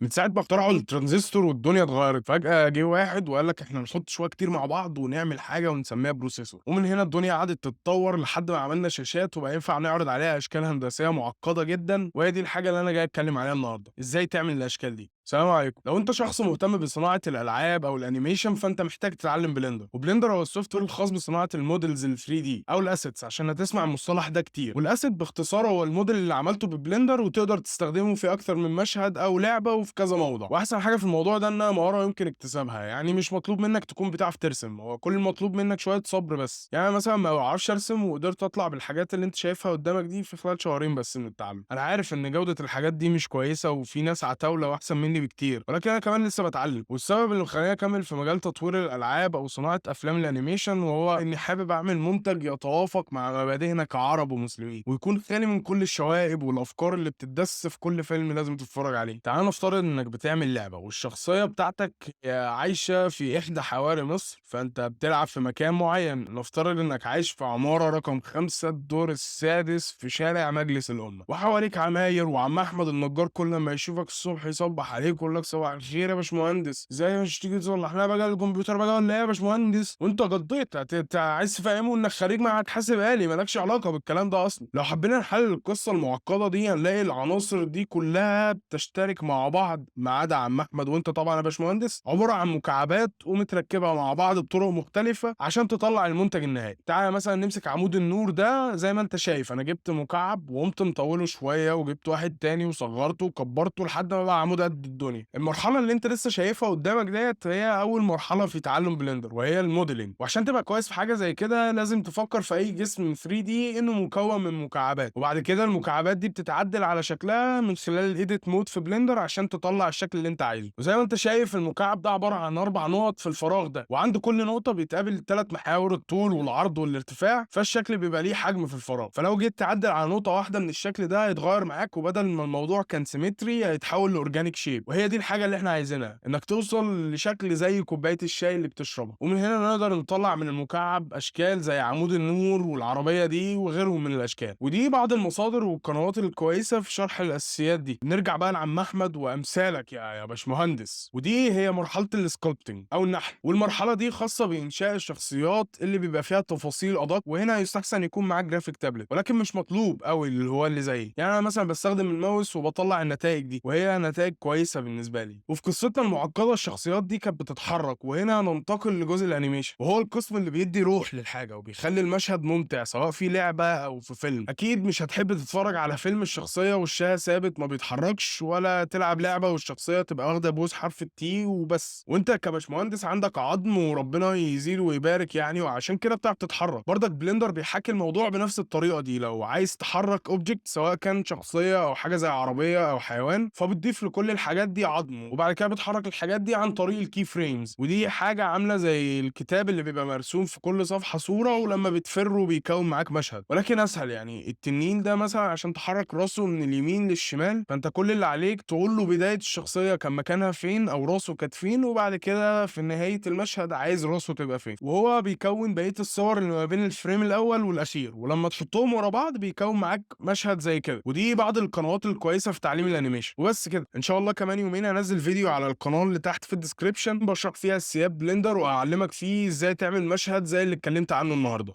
من ساعة ما اخترعوا الترانزستور والدنيا اتغيرت، فجأة جه واحد وقال لك إحنا نحط شوية كتير مع بعض ونعمل حاجة ونسميها processor، ومن هنا الدنيا قعدت تتطور لحد ما عملنا شاشات وبقى ينفع نعرض عليها أشكال هندسية معقدة جدًا، وهي دي الحاجة اللي أنا جاي أتكلم عليها النهارده، إزاي تعمل الأشكال دي. السلام عليكم. لو أنت شخص مهتم بصناعة الألعاب أو ال animation فأنت محتاج تتعلم Blender، و Blender هو ال software الخاص بصناعة ال models ال 3D أو ال assets عشان هتسمع المصطلح ده كتير. وال asset باختصار هو الموديل اللي عملته ب Blender وتقدر تستخدمه في أكتر من مشهد أو لعبة وفي كذا موضع. وأحسن حاجة في الموضوع ده إنها مهارة يمكن اكتسابها، يعني مش مطلوب منك تكون بتعرف ترسم، هو كل المطلوب منك شوية صبر بس. يعني أنا مثلا ما بعرفش أرسم وقدرت أطلع بالحاجات اللي أنت شايفها قدامك دي في خلال شهرين بس من التعلم. أنا عارف إن جودة الحاجات دي مش كويسة وفي ناس عتاولة وأحسن مني بكتير، ولكن أنا كمان لسه بتعلم. والسبب اللي مخليني أكمل في مجال تطوير الألعاب أو صناعة أفلام ال animation وهو إني حابب أعمل منتج يتوافق مع مبادئنا كعرب ومسلمين، ويكون خالي من كل الشوائب والأفكار اللي بتدس في كل فيلم لازم تتفرج عليه. تعال نفترض إنك بتعمل لعبة والشخصية بتاعتك عايشة في إحدى حواري مصر، فأنت بتلعب في مكان معين. نفترض إنك عايش في عمارة رقم 5 الدور السادس في شارع مجلس الأمة، وحواليك عماير، وعم أحمد النجار كل ما يشوفك الصبح يصبح عليك ويقول لك صباح الخير يا باشمهندس، ازاي مش تيجي تصلح لنا بقى الكمبيوتر بقى ولا ايه يا باشمهندس؟ وانت قضيت عايز تفهمه انك خريج معهد حاسب آلي مالكش علاقة بالكلام ده اصلا. لو حبينا نحلل القصة المعقدة دي هنلاقي العناصر دي كلها بتشترك مع بعض ما عدا عم احمد وانت طبعا يا باشمهندس، عبارة عن مكعبات ومتركبه مع بعض بطرق مختلفة عشان تطلع المنتج النهائي. تعالى مثلا نمسك عمود النور ده، زي ما انت شايف انا جبت مكعب وقمت مطولة شوية وجبت واحد تاني وصغرته وكبرته لحد ما بقى عمود قد الدنيا. المرحلة اللي انت لسه شايفها قدامك ديت هي اول مرحلة في تعلم Blender وهي ال modeling. وعشان تبقى كويس في حاجة زي كده لازم تفكر في اي جسم 3D انه مكون من مكعبات، وبعد كده المكعبات دي بتتعدل على شكلها من خلال ال edit mode في Blender عشان تطلع الشكل اللي انت عايزه. وزي ما انت شايف المكعب ده عبارة عن 4 نقط في الفراغ ده، وعند كل نقطة بيتقابل 3 محاور، الطول والعرض والارتفاع، فالشكل بيبقى ليه حجم في الفراغ. فلو جيت تعدل على نقطة واحدة من الشكل ده هيتغير معاك، وبدل ما الموضوع كان symmetry هيتحول ل organic shape. وهي دي الحاجة اللي احنا عايزينها، انك توصل لشكل زي كوباية الشاي اللي بتشربها. ومن هنا نقدر نطلع من المكعب اشكال زي عمود النور والعربية دي وغيرهم من الاشكال. ودي بعض المصادر والقنوات الكويسة في شرح الاساسيات دي. نرجع بقى لعم احمد وامثالك يا باشمهندس، ودي هي مرحلة ال sculpting او النحت. والمرحلة دي خاصة بانشاء الشخصيات اللي بيبقى فيها تفاصيل ادق، وهنا يستحسن يكون معاك graphic tablet، ولكن مش مطلوب قوي اللي هو اللي زيي. يعني انا مثلا بستخدم الماوس وبطلع النتائج دي، وهي نتائج كويسة بالنسبة لي. وفي قصتنا المعقدة الشخصيات دي كانت بتتحرك، وهنا ننتقل لجزء ال animation، وهو القسم اللي بيدي روح للحاجة وبيخلي المشهد ممتع سواء في لعبه او في فيلم. اكيد مش هتحب تتفرج على فيلم الشخصية وشها ثابت ما بيتحركش، ولا تلعب لعبه والشخصية تبقى واخده pose حرف ال T وبس. وانت كباشمهندس عندك عظم وربنا يزيد ويبارك يعني، وعشان كده بتعرف تتحرك. برضك Blender بيحاكي الموضوع بنفس الطريقة دي. لو عايز تحرك object سواء كان شخصية او حاجة زي عربية او حيوان، فبتضيف لكل الحاجات دي عظم، وبعد كده بتحرك الحاجات دي عن طريق ال key frames. ودي حاجة عامله زي الكتاب اللي بيبقى مرسوم في كل صفحة صوره، ولما بتفره بيكون معاك مشهد، ولكن اسهل. يعني التنين ده مثلا عشان تحرك راسه من اليمين للشمال، فانت كل اللي عليك تقول له بداية الشخصية كان مكانها فين او راسه كانت فين، وبعد كده في نهاية المشهد عايز راسه تبقى فين، وهو بيكون بقية الصور اللي ما بين ال frame الاول والاخير، ولما تحطهم ورا بعض بيكون معاك مشهد زي كده. ودي بعض القنوات الكويسة في تعليم ال animation. وبس كده، ان شاء الله كمان يومين هنزل فيديو على القناة اللي تحت في ال description بشرح فيها اساسيات Blender، واعلمك فيه ازاي تعمل مشهد زي اللي اتكلمت عنه النهارده.